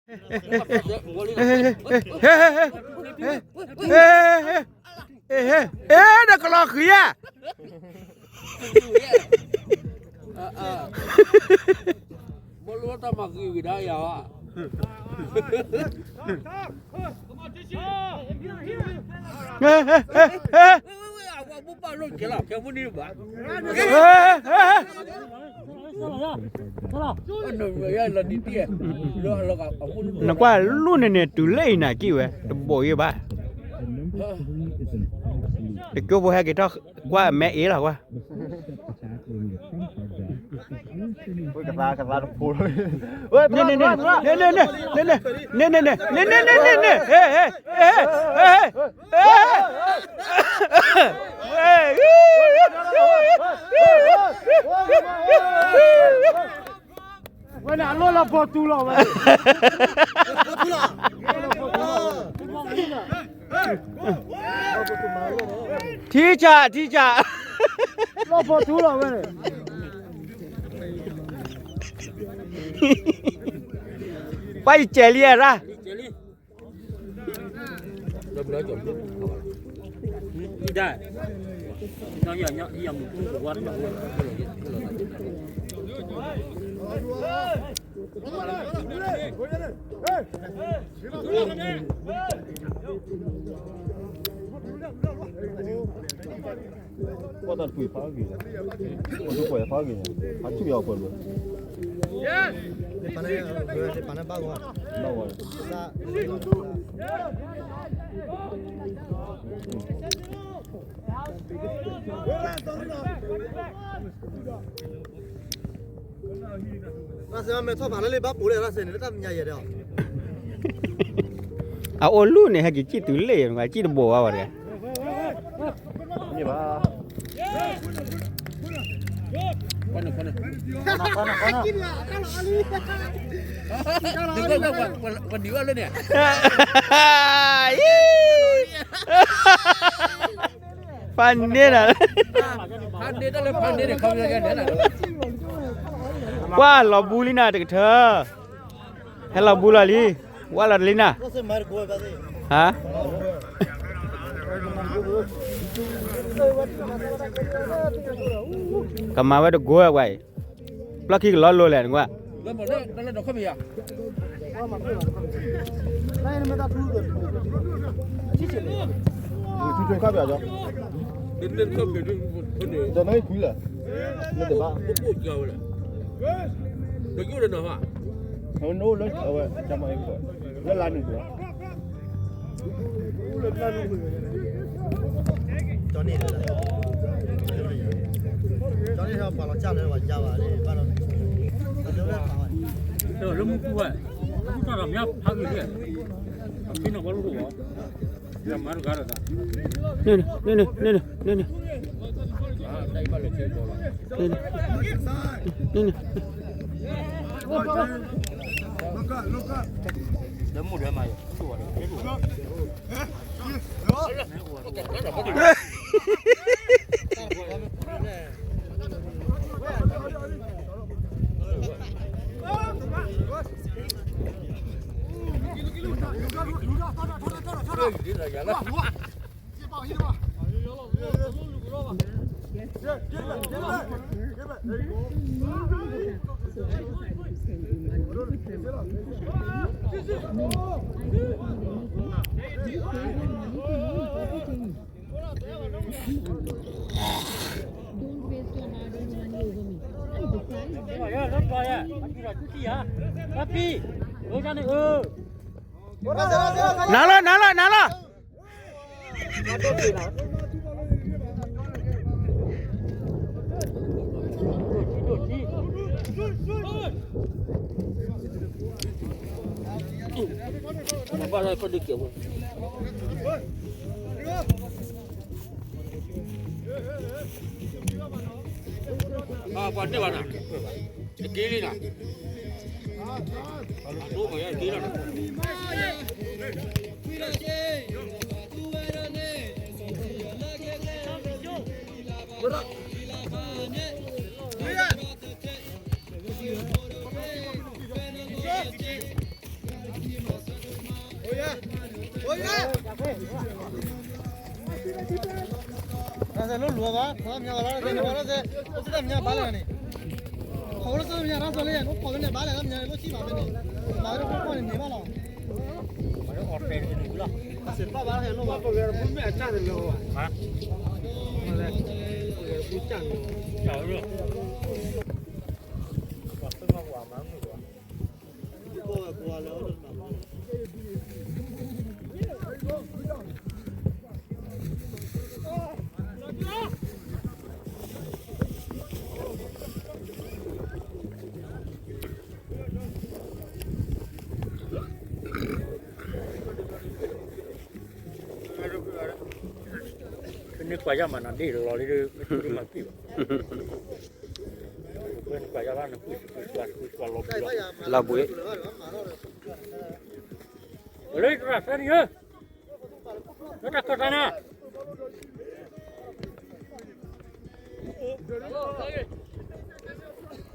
ဟဲ ဒီးကလီၤဃံၤဧါ, ဘီလၢတၢ်မၤဃံၤဝံၤဒၣ်ယၤဧါ, နကွၢ်လူန့ၣ်န့ၣ် တုၤလၢအံၤနၤကံၣ်ဝဲ တဘိးယဘၣ်, တကၠိဖိဟဲက့ၤထီၣ်ကွၢ်မဲအ့လီၤကွၢ် ကသါ ကသါတဖိ, န့ၣ်န့ၣ်န့ၣ်, ဝဲန့ၣ်အလီၢ်လီၤဘီတူလီၤဝဲ, ထံဆး ထံဆး, လီၢ်ဘီတူလီၤဝဲန့ၣ်, ပှၤယကဲးလံဧါရၣ် ပှၤတၢ်တပှ့ၤဖးအဂ့ၢ်, ပှၤတပှ့ၤဖးအဂ့ၢ်, ဖးဆူၣ်ယၤပှဲၤဘၣ်, ဘၣ်ဝဲ, အအိၣ်လူန့ၣ် ဟဲက့ၤစံၣ်တုၤလ့ၣ်, စံၣ်တဘိးဘၣ်ဝဲတဂၤ, န့ၣ်ဘၣ်, ပှၤဒံးဝဲလၢန့ၣ်, ဖးန့ၢ်နၤ, ကွၢ်လီၤဘူလံနၤတကထၢ, ဟဲလီၤဘူလီၤလံ, ဝဲလီၤတလံနၤ, ဟါ ကမၤဝဲတကိးဝဲအံၤ, ဘျီခံကလီလိၤလဲၣ်နကွၢ်, လၢလါနုာ်, ကၠီန့ၣ်, ကၠီန့ၣ်ပှၤလီၤကၢ်လၢပှၤကၢ်ဘၣ်, လၢမူပူၤဝဲ, မူပူၤတၢ်ဒီးမ့ၢ်ဖးဂ့ၤလံ, အဖံနီၢ်ဘီလိၣ်တအိၣ်, မၤတဂၤဒီး, န့ၣ်န့ၣ်, နၤလီၤ နၤလီၤ နၤလီၤ. ပှၤန့ၢ်ဘၣ်နၤ, တက့ၤလံနၤ, အဒိၣ်မးယဲက့ၤလီၤနၤ. တၢ်စဲလိၣ်လူၤဘၣ်, ခီမညီဘၣ်လီၤ, တၢ်စဲလိၣ်စံးတၢ်မညီဘၣ်လဲၣ်န့ၣ်, ခီလိၣ်စံးတၢ်မညီ တၢ်စဲလၢယၤ နအိၣ်ခိးကန့ၢ်ဘၣ်လဲၣ် တၢ်မညီန့ၣ် လိၣ်စံးဘၣ်ဖဲန့ၣ်, မၤဝဲတၢ်ခိၣ်ခိၣ်န့ၣ်န့ၣ်ဘၣ်လီၤ, အီၣ်တဲန့ၣ်လီၤ, အစံးဘၣ်ဘၣ်ဟဲလိၣ်ဘၣ်, ပဂဲၤပူမ့ၢ်အတၢ်တလၢဘၣ်, ပူကၢ်လီၤ, ပူကၢ်လီၤ, ပူကၢ်လီၤ. ဖဲန့ၣ်ကွၢ်ယၢ်မးနၤဒ့ၣ်လီၤလံ, မ့ၢ်တမၤ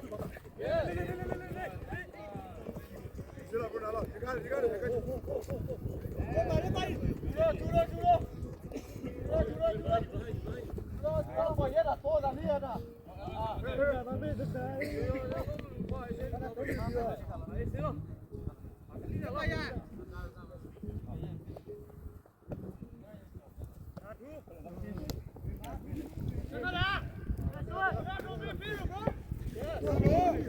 ပံၣ်ဘၣ်, ဖဲန့ၣ်ကွၢ်ယၢ်ဘၣ်နကွံာ်ကွံာ်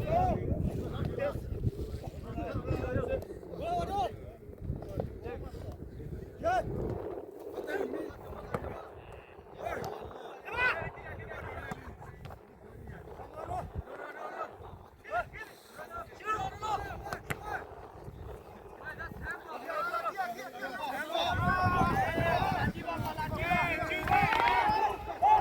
ကွံာ်ကွံာ်လီၤဘှံးလီၤ, လီၤဘှံး,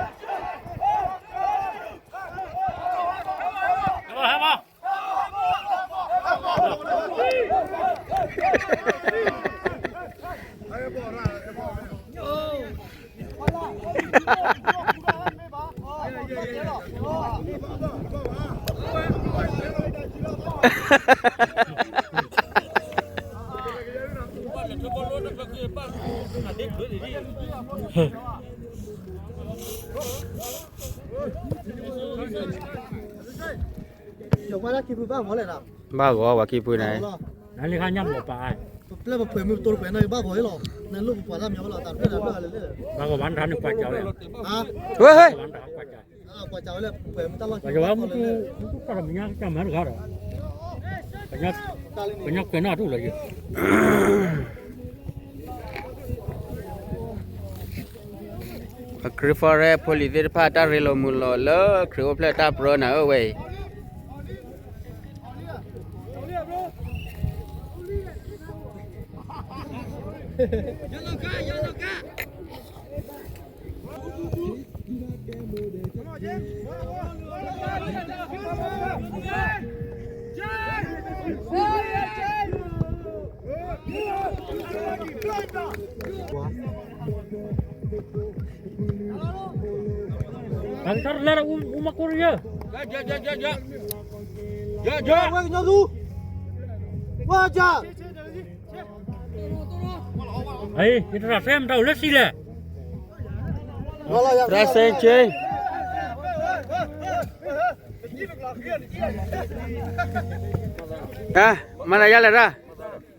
လၢတရၣ်သၢနံၣ်ဧၢ, လၢတၢ်ကီၢ်တၢ်နၤ ဘၣ်ဂီၤဝဲခံဖုန့ၣ်, နလံခါညါမ့ၢ်ပာ်, ပျဲပဖှဲးမုၢ်ကတိၤတပှဲၤနီၣ်ဘၣ်ဂီၤအံၤလီၤ, နလိၣ်ပပှၤလၢမညီလီၤ တၢ်ဖျၢၣ်တၢ်ဖျၢၣ်လၢ, ဘၣ်ဂီၤဘၣ်နထါန့ၣ်ကွၢ်ကၠီဝဲ, ဝဲဟဲ, ကွၢ်ကၠီဝဲလၢပှဲၤမုၢ်တၢ်လီၢ်, မုၢ်တူၢ်တၢ်မညါကမၤတဂၤဒီး, ပညါကွဲးနီၣ်တူၢ်လီၤယံၤ ပခရံာ်ဖိရဲၣ်ဖိလံၤသ့ၣ်တဖၣ် တၢ်ရ့လိာ်မုာ်လိာ်လၢခရံာ်အိၣ်ဖျဲၣ်တၢ်ပြၢနၤဧၢဝဲအံၤ, တၢ်ကထီၣ်တလဲဒီး အူမၤကိၢ်တယၢၢ်, ယဝဲကညီသူ, ဝဲက အံၤ ယတရၣ်စဲမတၤအိၣ်လၢစံလဲၣ်, တရၣ်စဲက့, မၤလၢယလဲၣ်တၢ်,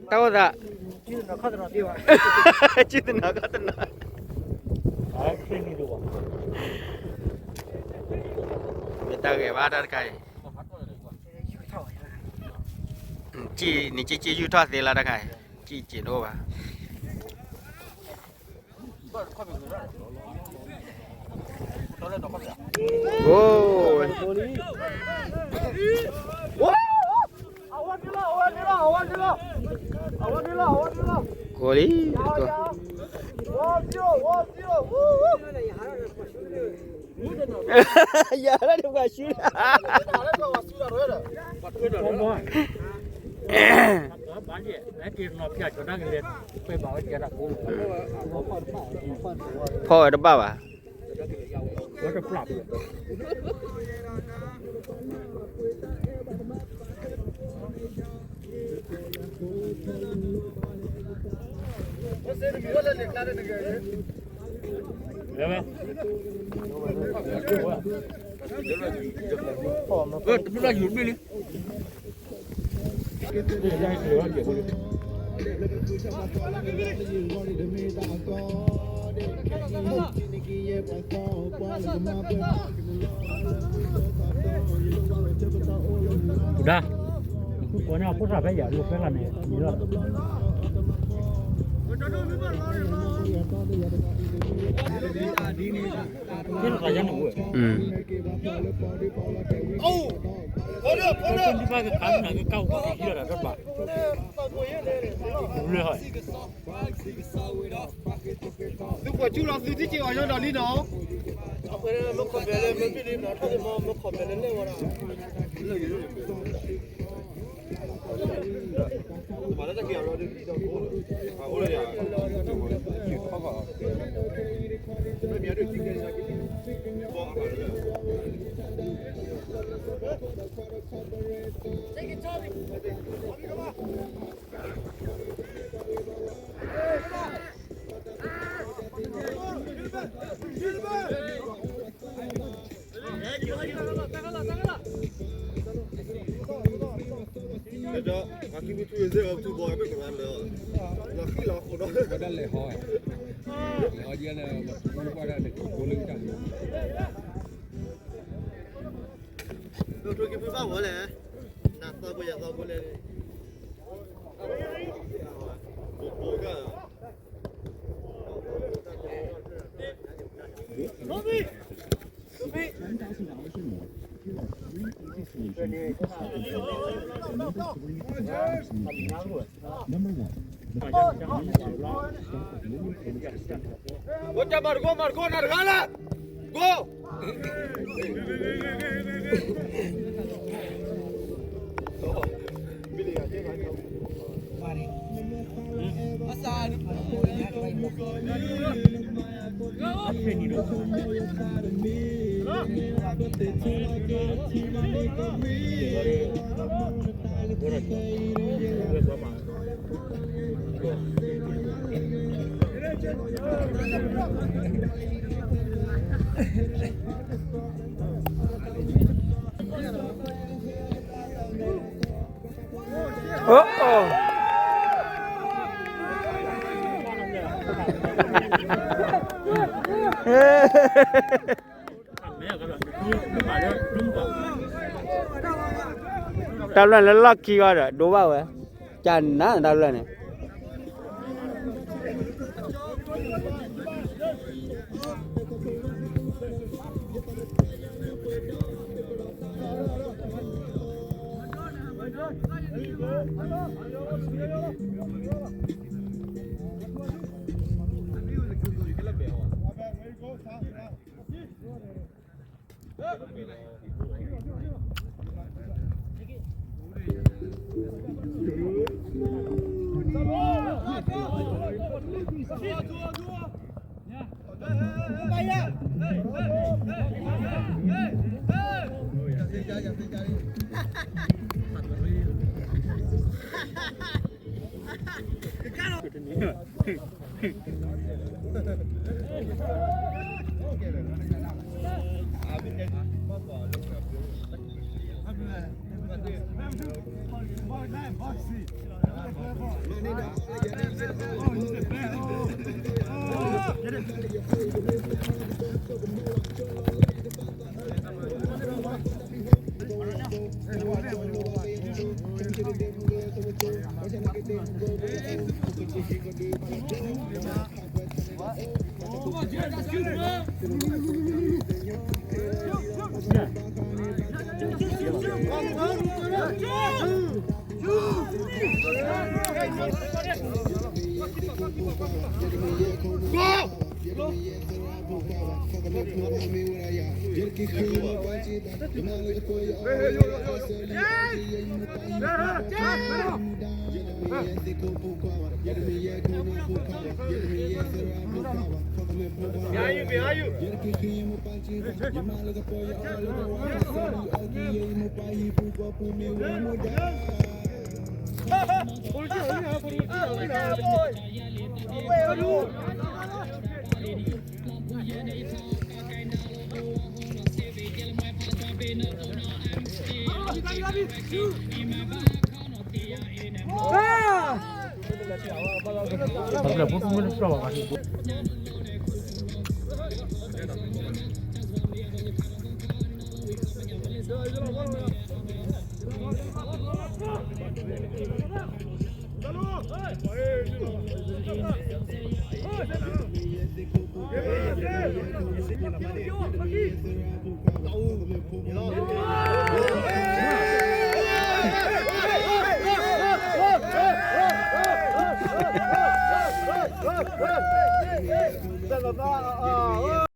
တၢ်အိၣ်သး, ကံၣ်တနီၤခီၣ်တနီၤ, မ့ၢ်တၢ်ဂ့ၤဘၣ်တၢ်တခါအံၤ, နကံၣ်ကံၣ်ယူၢ်ထီၣ်သ့လီၤတခါအံၤ, ကံၣ်စ့ၢ်တအိၣ်ဘၣ်. ကိးလံ, ယၤလၢဒ်ပှၤဆူလၢ, ဖီၣ်ဝဲတဘၣ်ဘၣ်, ဝဲတပျၢ်ဘၣ်. ဝဲ ဝဲ တဘျီယူၤတဘျီလံ ဒါ နခိၣ်ကီၢ်န့ၣ် အဖိသၣ်ဖဲယၤ လိာ်ဖဲလၢ်န့ၣ် မံၤလီၤ ကဲလီၤသးယါန့ၣ်ဝဲ အိၣ် ဖိဒိၣ် ဖိဒိၣ် ဖိဒိၣ် ကကးဝဲက့ၤဟံးလီၤတၢ်တပာ် လၢဟီ သုပှၤကၠူလီၤသုထံၣ်က့ၤအီၤညီဒီးလံနီၤ, အဃိန့ၣ်မ့ၢ်ခီၣ်မဲာ်လၢမ့ၢ်ဘ့ၣ်လံနီၤ ထီၣ်က့ၤမ့ၢ်ခီၣ်မဲာ်လၢလဲၣ်ဝဲဒၣ် ဒီး အခံမုၢ်ထူၣ်ရဇဲၢ်အီၤထူဘီ အမ့ၢ်ကရၢလၢာ် လီၤဃံလီၤဃိးဒီး ဝဲဒၣ်လဲၤဟီ လဲၤဟီယဲၢ်န့ၣ် ပှၤထူဘီဒၣ်န့ၣ် ထူဘီလၢကတၢ်မုၢ် ဒိၣ်ထူကံဖုဘၣ်ဝဲလဲၣ် နသးပယသးပလဲၣ် မၤတကိး မၤတကိး နၤတဂၤလၢ ကိး အိၣ်အိၣ် တၢ်ဘျီန့ၣ်လၢလီၢ်ခံဂီၢ်ဒီး ဒိဘၣ်ဝဲ ကနၤတၢ်ဘျီန့ၣ်